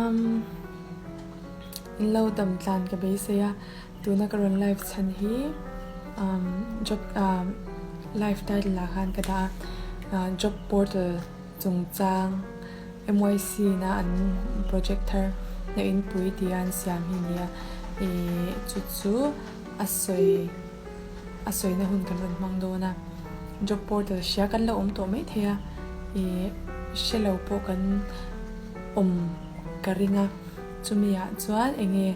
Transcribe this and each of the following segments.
Um in lo dam tlan ka beisei a, tuna ka rawn live chhan hi um job um live title ah khan ka dah a, job portal chungchang MYC na an project thar na inpui tia an siam hi a ni a, ih chu chu a sawi a sawina hun kan rawn hmang dawn a, job portal hria kan lo awm tawh mai thei a, ih hre lo pawh kan awm ka ring a, chumi ah chuan eng nge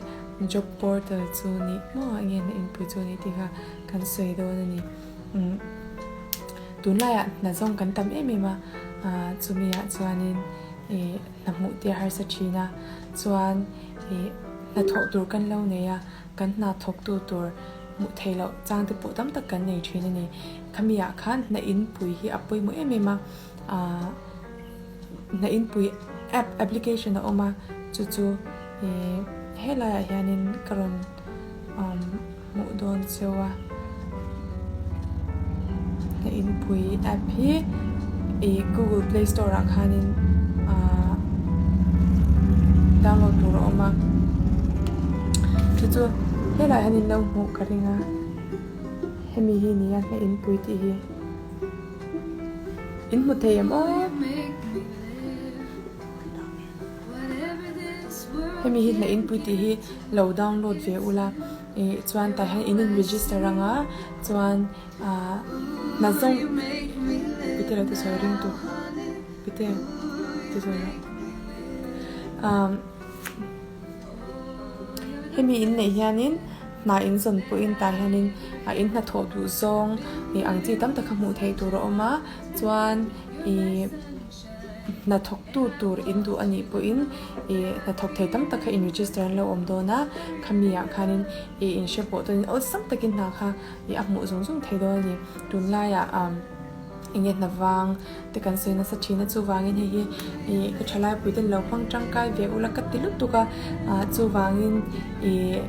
job portal chu nih maw eng nge hna inpui chu nih tih kha kan sawi dawn a ni. Umm tunlaiah hna zawng kan tam em em a, ah chumi ah chuanin ih hna hmuh te a harsa thin a, chuan ih hnathawh tur kan lo nei a. Kan hna thawktu tur hmuh theih loh chang te pawh tam tak kan nei thin a ni. Khami ah khan hna inpui hi a pawimawh em em a, aah hna inpui app application a awm a, chu chu ih helai ah hianin ka rawn umm hmuh dawn cheu a. Hna inpui app hi ih google play store ah khanin aah download tur a awm a chu chu helaiah hian in lo hmuh ka ring a hemi hi nia hna inpui tih hi in hmu thei em aw. Hemi hi hna inpui tih hi lo download ve ula. Ih chuan tah hian in in register anga chuan ah hna zawng pite lo ti sawi ring tu pite ti sawi rawh ah hemi in neih hianin hna in zawn pawhin tah hianin ah in hnathawh duh zawng ih ang chi tam tak kha hmuh theih tur a awm a chuan ih. Hnathawktu tur in duh a nih pawhin ih hnathawk thei tam tak kha in register an lo awm dawn a, khami ah khanin ih in hre pawh dawnin awlsam takin hna kha ih a hmuh zung zung thei dawn a ni. Tunlaiah ah eng nge hna vang te kan sawi nasa thin a, chuvangin hei hi ih ka thalaipui ten lo hmang tangkai ve ula ka ti lutuk a, ah chuvangin ih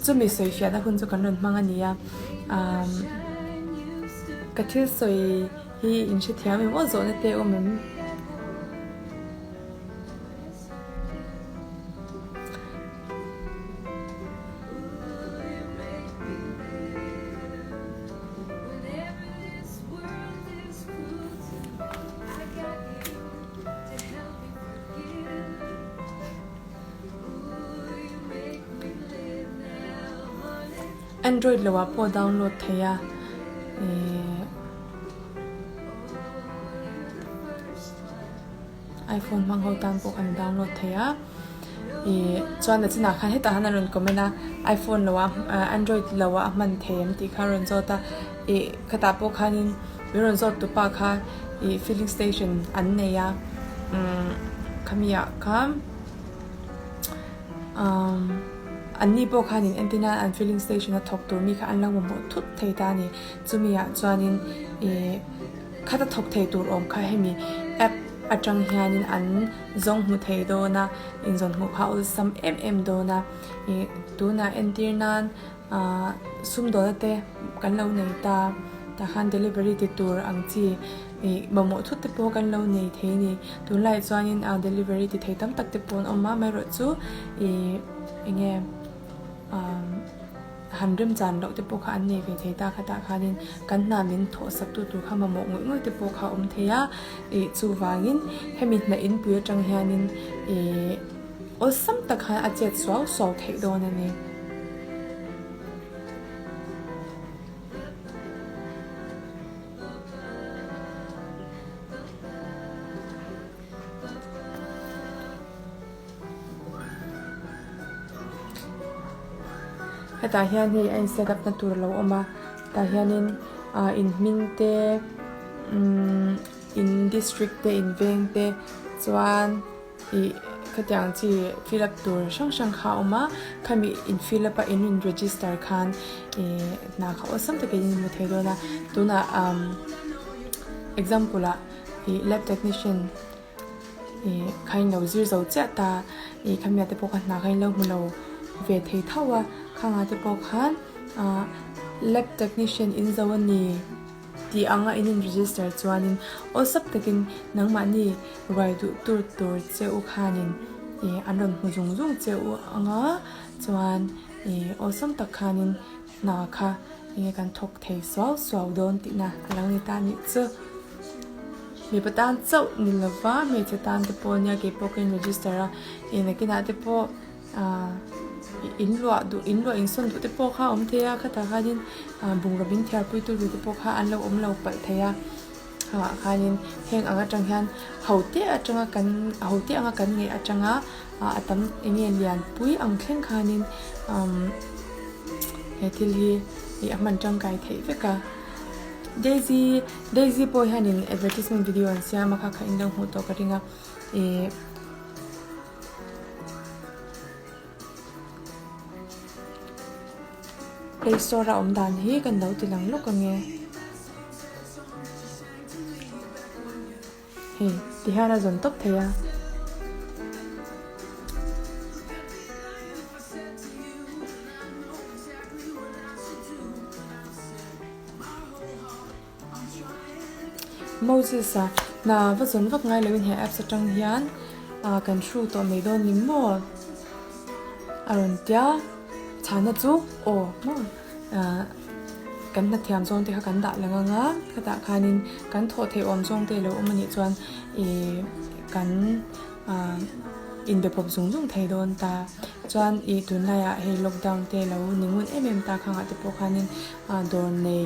chumi sawifiahna hun chu kan rawn hmang a ni a, ah ka thil sawi. Hi in hrethiam em aw zawhna te awm em? Android lo ah pawh download thei a ihh iPhone hmang ho tan pawh kan download thei a ihh chuan a chinah khan hetah hian a rawn comment a iPhone lo ah android lo ah a hman thei em tih kha a rawn zawt a ih khatah pawh khanin min rawn zawt tu pa kha ih filling station an nei a umm khami ah khan umm an ni pawh khanin entir nan an filling station a thawk tur mi kha an lo mamawh thut thei ta a ni. Chumi ah chuanin ih khata thawk thei tur awm kha hemi app atang hianin an zawng hmu thei dawn a, inzawn hmuh kha awlsam em em dawn a, ih tunah entir nan ah sumdawlna te kan lo nei ta, tah khan delivery ti tur ang chi ih mamawh thut te pawh kan lo nei thei a ni. Tunlaiah chuanin ah delivery ti thei tam tak te pawh an awm a, amaherawhchu ih eng nge ah. Han remchan loh te pawh kha an nei ve thei ta khatah khanin kan hna min thawh sak tu tur kha mamawh ngawih ngawih te pawh kha a awm thei a, ih chuvangin hemi hna inpui atang hianin ih awlsam tak khan a chet suau suau theih dawn a ni. Hetah hian hei a in set up na tur a lo awm a tah hianin ah in hming te umm in district te in veng te chuan ih khatiang chi fill up tur hrang hrang kha a awm a khami in fill up a in in register khan ih hna kha awlsam takin in hmu thei dawn a tunah umm example ah ih lab technician. Ih kha in lo zir zo chiah ta ih khami ah te pawh khan hna kha in lo hmu lo ve thei tho a khangah te pawh khan ah lab technician in zo a ni. Tih anga in in register chuanin awlsam takin nangmahni ruai duh tur tur che u khanin ih an rawn hmu zung zung che u anga chuan ih awlsam tak khanin hna kha enge kan thawk thei suau suau dawn tihna a lo ni ta a nih chu. Mipa tan chauh ni lova hmeichhe tan te pawh nia keipawh ka in register a ih nakinah te pawh Ahh in luah duh in luah insawn duh te pawh kha a awm thei a khatah khanin ah bungraw min thiarpui tu tur te pawh kha an lo awm lo palh thei a ah khanin heng ang atang hian ho te atanga kan ho te anga kan ngeih atanga ah a tam eng nge lian pui ang thleng khanin umm he thil hi ih a hman tangkai theih vek a Daisy Daisy pawh hianin advertisement video an siam a kha kha in lo hmuh tawh ka ring a ih. Play store a awm dan hi kan lo ti lang lawk ang e. Hei ti hian a zawn tawp thei a. Moses-a hna va zawn vak ngai loin he apps atang hian ah kan hru tawh mai dawn ni maw? A rawn tia chhana chu aw maw ah kan hnathiam zawng te kha kan dah lang ang a khatah khanin kan thawh theih awm zawng te lo awm anih chuan ih kan ah inbe pawp zung zung thei dawn ta chuan ih tunlaiah hei lockdown te lo ni ngun em em ta khangah te pawh khanin ah dawr nei.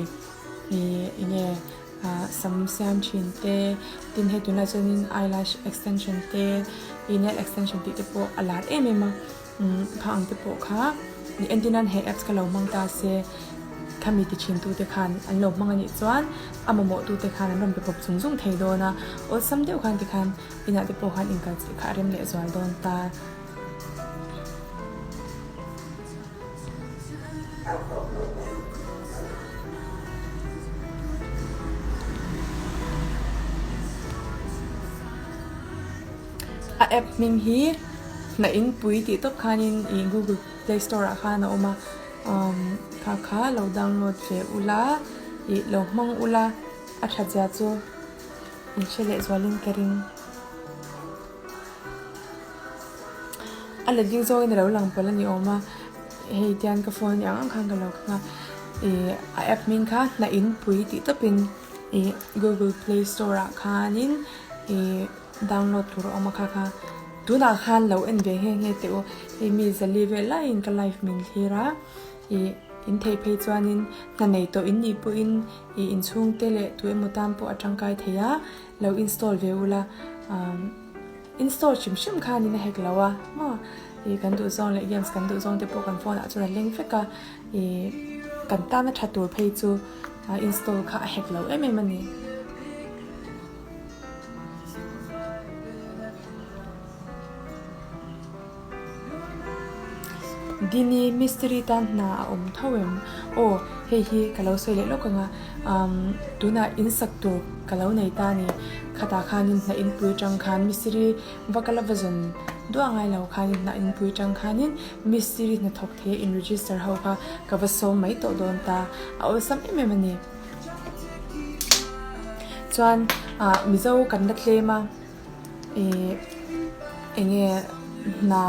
Ih enge ah sam siam thin te tin hei tunlai chuanin eyelash extension te ih nail extension tih te pawh a lar em em a umm kha ang te pawh kha ih entir nan he apps kha lo hmang ta se khami ti thin tu te khan an lo hmang anih chuan a mamawh tu te khan an rawn pe pawp zung zung thei dawn a awlsam deuh khan tikhan inah te pawh khan inkal chilh kha a rem leh zual dawn ta. A app hming hi Hnainpui tih tawp khanin ih google play store ah khan a awm a umm kha kha lo download ve ula ih lo hmang ula a that zia chu in hre leh zualin ka ring. A letling zawngin a lo lang palh a ni awm a hei tian ka phone a ni ang ang khan ka lo keng a ih a app hming kha hna inpui tih tawpin ih google play store ah khanin ih download tur a awm a kha kha tunah khan lo en ve nghe nghe teh u hei mi zali vel laiin ka live min thlir a ih in theih phei chuanin hna nei tawh in nih pawhin ih inchhungte leh tu emaw tan pawh a tangkai thei a lo install ve ula umm. Install hrim hrim khanin a hek lo a maw ih kan duh zawng leh games kan duh zawng te pawh kan phone ah chuan a leng vek a ih kan tana tha tur phei chu install kha a hek lo em em a ni. Dini mistiri tan hna a awm tho em? Aw hei hi ka lo sawi leh lawk ang a umm tunah in sak tur ka lo nei ta a ni. Khatah khanin hna inpui atang khan mistiri va kal a va zawn duah ngai lo khanin hna inpui atang khanin mistiri hnathawk thei a in register ho kha ka va sawm mai tawh dawn ta a awlsam em em a ni. Chuan ah Mizo kan la tlem a. Ih enge hna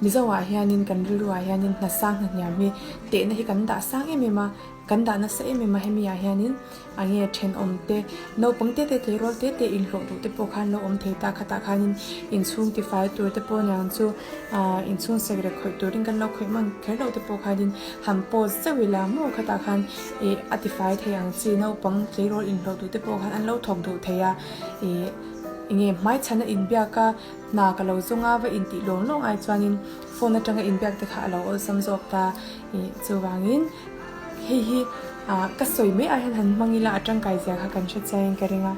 Mizo ah hianin kan rilru ah hianin hna sang hna hniam hi tehna hi kan dah sang em em a kan dah nasa em em a hemi ah hianin enge thenawm te naupang te te tleirawl te te inhlawh duh te pawh khan lo awm thei ta khatah khanin inchhung tifai tur te pawh aniang chu ah inchhung sekrek khawih turin kan lo khawih hman kher loh te pawh khanin han post zeuh ila maw khatah khan ih a tifai thei ang chi naupang tleirawl inhlawh duh te pawh khan an lo thawk duh thei a ih. Enge hmaichhan a inbiak a, hna ka lo zawng a, va intih lawng lawng ai chuanin phone atanga inbiak te kha a lo awlsam zawk ta. Ih chuvangin hei hi ah ka sawi mai ah hian han hmang ila a tangkai zia kha kan hre chiangin ka ring a.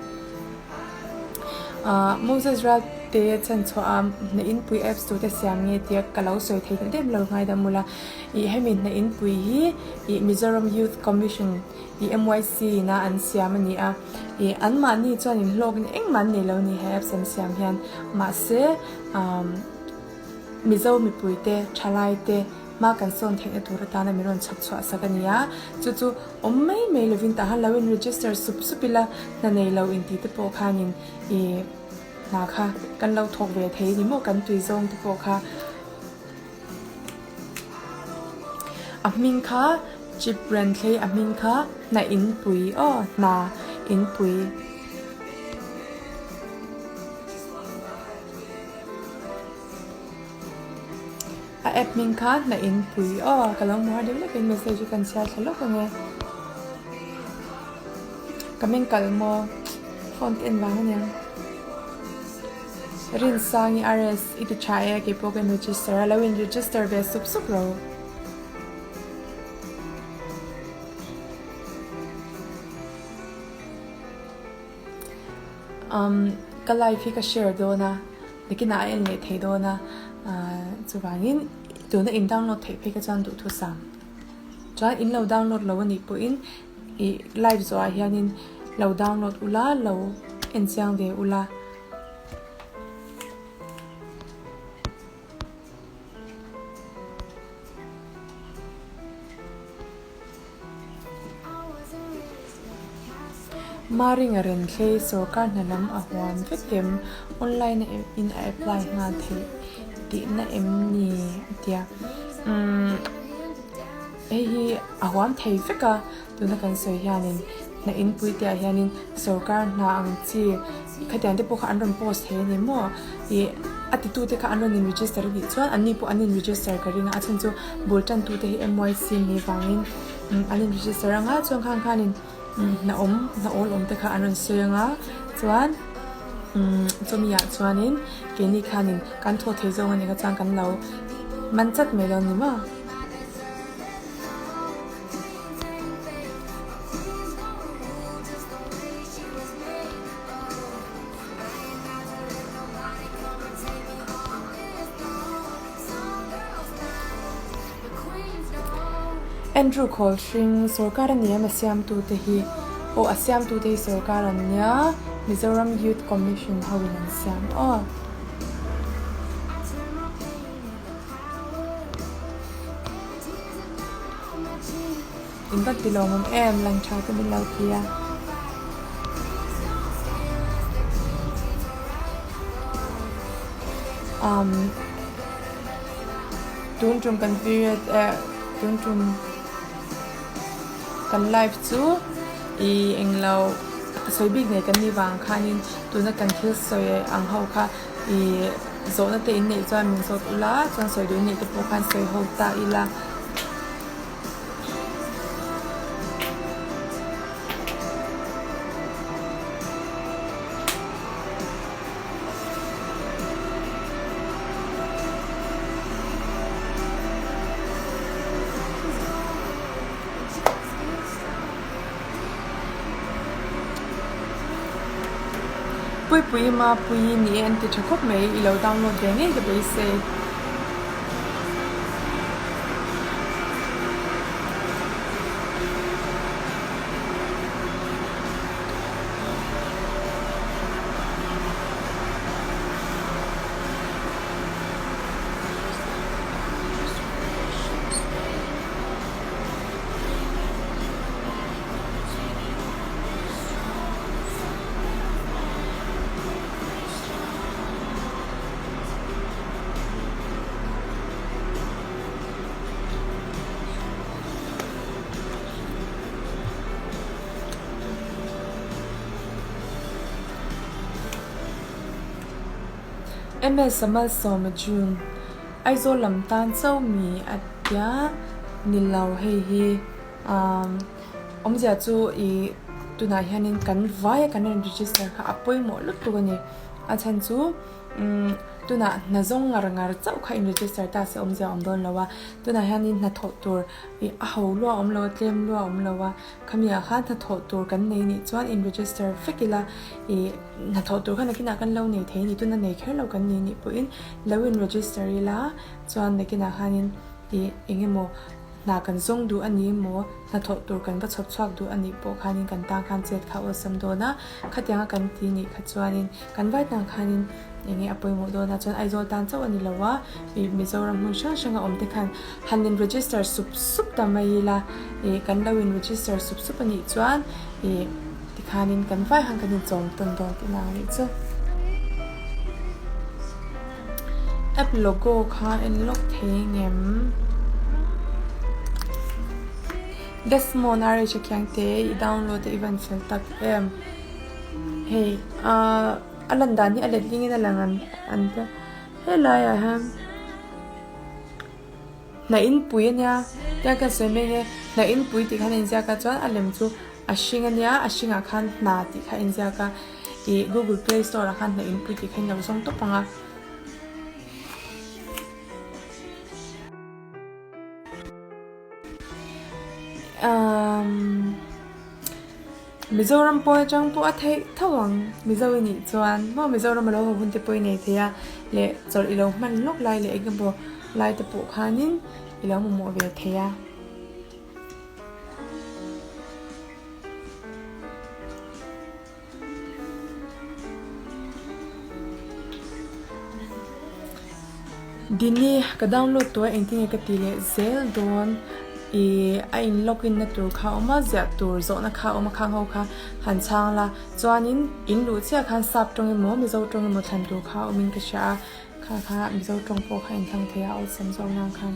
Ah Moses Ralte chhanchhuah a hna inpui apps tur te siam nge tia ka lo sawi thei ta dem lo ngaidam ula. Ih hemi hna inpui hi ih Mizoram Youth Commission Ih MYC ina an siam a ni a, ih anmahni chuan inhlawkin engmah an nei lo a ni he apps an siam hian. Mahse, umm Mizo mipuite, thalaite Hma kan sawn theihna tur atana min rawn chhawp chhuah sak a ni a, chu chu awm mai mai lovin tah han lo in register sup sup ila, hna nei lo inti te pawh khanin i hna kha kan lo thawk ve thei ni maw kan tui zawng te pawh kha. A hming kha chip Renthlei a hming kha hna inpui aw hna inpui. A app hming kha hna in pui aw ka lo hmu har deuh lek in message hi kan chhiar thla lawk ang e. Ka meng kalh maw phone te en vang aniang. Rinsangi RS i ti tha e keipawh ka in register a lo in register ve sup sup ro. Um ka live hi ka share dawn a. Nakinah a en leh thei dawn a, chuvangin tuna in download theih phei kha chuan duhthusam. Chuan in lo download lo anih pawhin ih live zawhah hianin lo download ula, lo en chiang ve ula. Maringa Renthlei sorkar hna lam a huam vek em? Online in a apply nghal theih tihna em ni? a ti a. Umm hei hi a huam thei vek a, tuna kan sawi hianin hna inpui tih ah hianin sorkar hna ang chi khatiang te pawh kha an rawn post thei a ni maw? Ih a titu te kha an rawn in register a nih chuan an ni pawh an in register ka ring a, a chhan chu bul tan tu te hi MYC ni vangin an in register anga chuan khang khanin hna awm hna awl awm te kha an rawn sawi anga chuan chumi ah chuanin keini khanin kan thaw thei zawng a nih kha chuan kan lo man chat mai dawn ni maw. Andrew Khawlhring, Sorkar a ni em a siamtute hi? Aw a siamtute hi sorkar an nia, Mizoram Youth Commission ho in an siam aw. In va ti lawmawm em lang tha te min lo ti a. Um tun tum kan period eh tun tum kan life chu i englo sawi bik nei kan nih vang khanin tuna kan thil sawi ang ho kha i zawhna te in neih chuan min zawt ula chuan sawi duh in neih te pawh khan sawi ho ta ila. Puipui Mapuii ni e an ti tha khawp mai i lo download ve ngei ka beisei. MS a malsawma June, Aizawl lam tan chauh mi a tia ni lo hei hi. Awmzia chu ih tunah hianin kan vaia kan rawn register kha a pawimawh lutuk a ni. A chhan chu umm tunah hna zawng ngar ngar chauh kha in register ta se awmzia a awm dawn lo a. Tunah hianin hnathawh tur ih a ho lua a awm lo a, tlem lua a awm lo a. Khami ah khan hnathawh tur kan nei nih chuan in register vek ila ih hnathawh tur kha nakinah kan lo nei thei a ni. Tuna nei kher lo kan nei nih pawhin lo in register ila chuan nakinah khanin ih eng emaw. Hna kan zawng duh a ni emaw, hnathawh tur kan va chhawp chhuak duh a nih pawh khanin kan tan khan chet kha awlsam dawn a, khatianga kan ti nih kha chuanin kan vai tan khanin eng nge a pawimawh dawn a, chuan Aizawl tan chauh a ni lo a, ih Mizoram hmun hrang hranga awm te khan han in register sup sup ta mai ila, ih kan lo in register sup sup a nih chuan ih tikhanin kan vai khan kan inchawm tawn dawn tih na ang nih chu. App logo kha en lawk thei ngem? Desmond RH a khiang te i download a i van fel tak em? Hei ahh a lan dan hi a letling in a lang an an tia helai ah hian hna inpui a nia tia ka sawi mek e hna inpui tih khan a inziak a chuan a lem chu a hring a nia a hringah khan hna tih kha a inziak a. Ih Google Play Store ah khan hna inpui tih kha in lo zawng tawp ang a. Umm Mizoram pawn atang pawh a theih tho ang Mizo i nih chuan maw Mizoram a lo haw hun te pawh i nei thei a leh chawlh i lo hman lawk lai leh eng emaw lai te pawh khanin i lo mamawh ve thei a. Dini ka download tawh a engtin nge ka ti leh zel dawn ih a in log in na tur kha a awm a ziah tur zawhna kha a awm a khang ho kha han chhang la chuanin in luh chiah khan sap tawng emaw mizo tawng emaw thlan tur kha a awmin ka hria a kha kha mizo tawng pawh kha inthlang thei a awlsam zawk nan khan.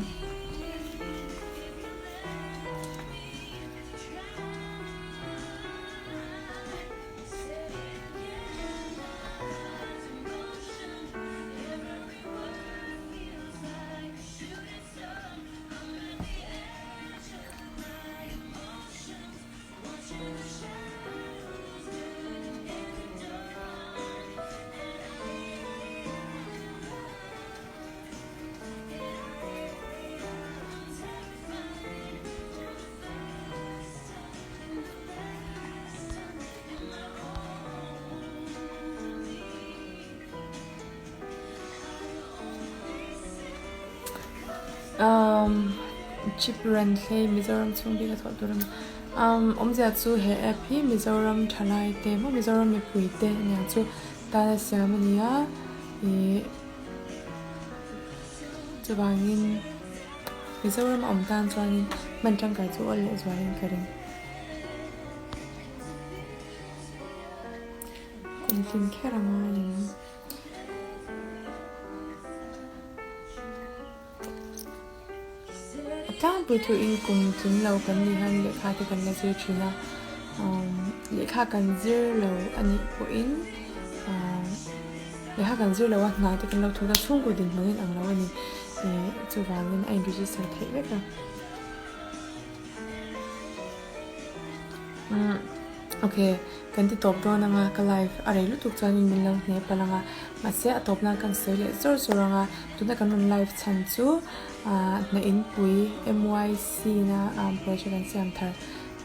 Umm chip ran hlei Mizoram chhung bik a thawh tur a ni. Umm awmzia chu he app hi Mizoram thalai te maw Mizoram mipui te aniang chu tan a siam a ni a ih chuvangin Mizoram a awm tan chuanin hman tangkai chu awl leh zualin ka ring. Kum tin kher a ngai em? A tlangpui thuin kum tling lo kan nih hian lehkha te kan la zir thin a, lehkha kan zir lo a nih pawhin lehkha kan zir lo a hna te kan lo thawk a chhungkaw dinhmun in ang lo a ni chuvangin a in register theih vek a. Umm ok kan ti tawp dawn anga ka live a rei lutuk chuanin min lo hne palh anga mahse a tawp nan kan sawi leh zawr zawr anga tuna kan rawn live chhan chu ah hna inpui M_Y_C na project an siam thar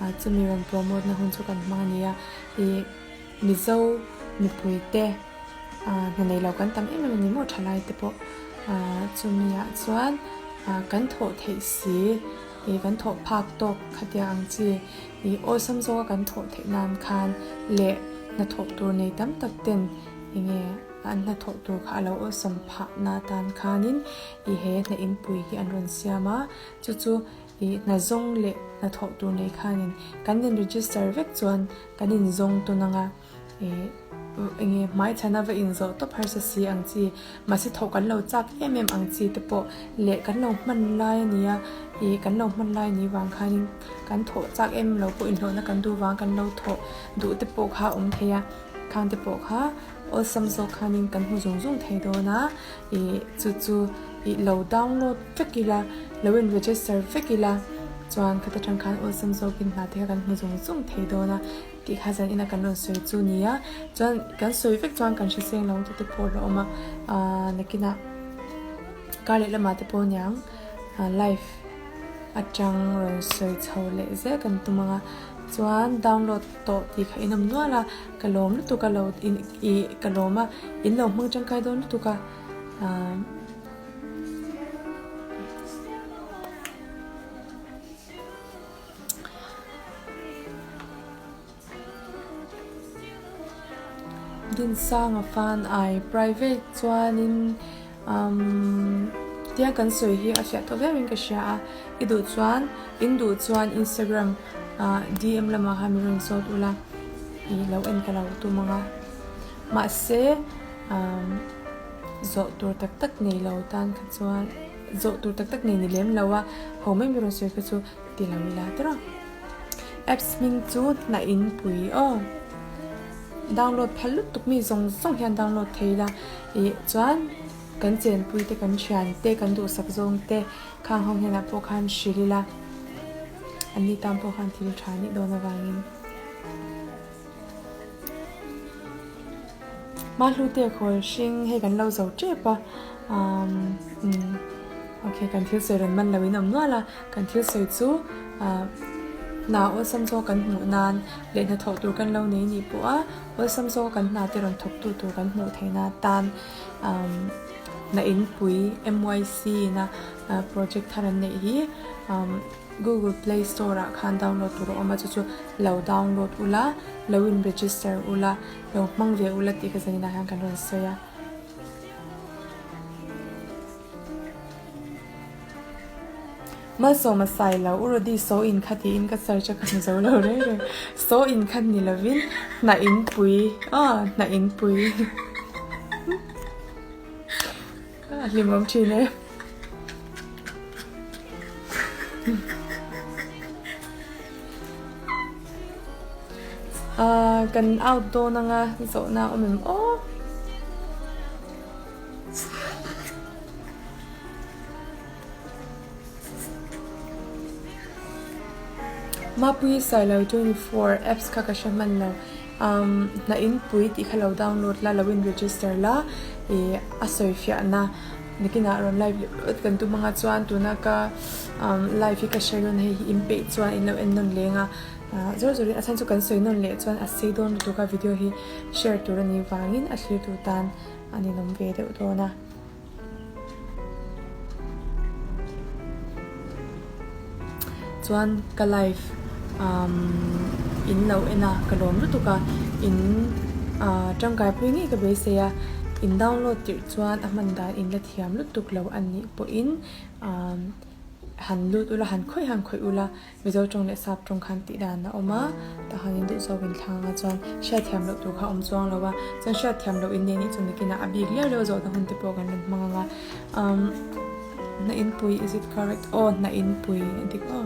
ah chumi rawn promote na hun chu kan hmang a ni a ih Mizo mipui te ah hna nei lo kan tam em em a ni maw thalai te pawh ah chumi ah chuan ah kan thawh theih si. Ih kan thawh phak tawk khatia ang chi ih awlsam zawka kan thawh theih nan khan leh hnathawh tur nei tam tak ten enge an hnathawh tur kha a lo awlsam phah na tan khanin ih he hna inpui hi an rawn siam a chu chu ih hna zawng leh hnathawh tur nei khanin kan in register vek chuan kan in zawng tawn ang a. Ih enge hmai chhana va inzawh tawp harsa si ang chi mahse thawh kan lo chak em em ang chi te pawh leh kan lo hman lai a nia ih kan lo hman lai ni vang khanin kan thawh chak em lo pawh inhlawhna kan duh vang kan lo thawh duh te pawh kha a awm thei a khang te pawh kha awlsam zawk khanin kan hmu zung zung thei dawn a ih chu chu ih lo download vek ila lo in register vek ila chuan khata tang khan awlsam zawkin hna te kha kan hmu zung zung thei dawn a. Tih kha zan ina kan rawn sawi chu nia, chuan kan sawi vek chuan kan hriseng lo te te pawh a awm a, aaa nakinah kar leh lamah te pawh aniang live atang rawn sawi chho leh zel kan tum ang a, chuan download tawh tih kha in awm nual a, ka lawm lutuk a lo ih ka lawm a, in lo hmang tangkai dawn lutuk a aaa. Dinsanga fan ai private chuanin umm tia kan sawi hi a fiah tawh viauin ka hria a, i duh chuan in duh chuan Instagram ah DM lamah khan min rawn zawt ula ih lo en ka lo tum ang a mahse umm zawh tur tak tak nei lo tan kha chuan zawh tur tak tak nei ni lem lo a ho mai mai rawn sawi kha chu ti lo ila tawrh a. Apps hming chu hnah in pui aw. Download phal lutuk mi zawng zawng hian download thei ila ih chuan kan chenpui te kan thian te kan duhsak zawng te khang ho hnenah pawh khan hrilh ila an ni tan pawh khan thil tha nih dawn avangin. Mahlute khawl hring hei kan lo zo tep a umm ok kan thil sawi rawn man loin awm nual a kan thil sawi chu ah hna awlsam zawk kan hmuh nan leh hnathawh tur kan lo nei nih pawh a awlsam zawk kan hna te rawn thawk tu tur kan hmuh theih na tan umm hna inpui M_Y_C in a project thar an neih hi umm. Google Play Store ah khan download tur a awm a, chu chu lo download ula, lo in register ula, lo hmang ve ula tih ka zaninah hian kan rawn sawi a. Malsawma sai lo, U Rody saw in kha tiin ka search a ka hmu zo lo reng reng. Saw in kha ni lovin hnah in pui aw hnah in pui. A hlimawm thin e. Ahh kan out dawn anga zawhna a awm em aw. Mapuii Sailo 24 apps kha ka hre hman lo. Umm hna inpui tih kha lo download la, lo in register la ih a sawi fiahna nakinah rawn live leh phawt kan tum anga chuan tuna ka umm live hi ka share dawn hei hi in peih chuan in lo en nawn leng a ah zawr zawrin a chhan chu kan sawi nawn leh chuan a sei dawn lutuk a video hi share tur a nih vangin a thlirtu tan a ninawm ve deuh dawn a. Chuan ka live umm in lo en a ka lawm lutuk a in ah tangkai pui ngei ka beisei a in download tirh chuan a hman dan in la thiam lutuk lo a nih pawhin umm han lut ula han khawih han khawih ula. Mizo tawng leh Sap tawng khan tih dan a awm a, tah khan in duh zawk in thlang a chuan hriatthiam loh tur kha a awm chuang lo a, chuan hriatthiam loh in nei nih chu nakinah a bik liau liau zawhna hun te pawh kan rawn hmang ang a, umm hna inpui is it correct aw hna inpui a dik aw.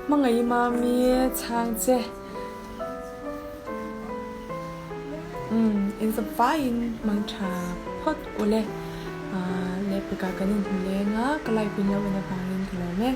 Hmangaih mami chhang che. Umm in zap vaiin hmang tha phawt ule. Lehpekah kan inhmu leng a, ka live in lo en avangin ka lawm e.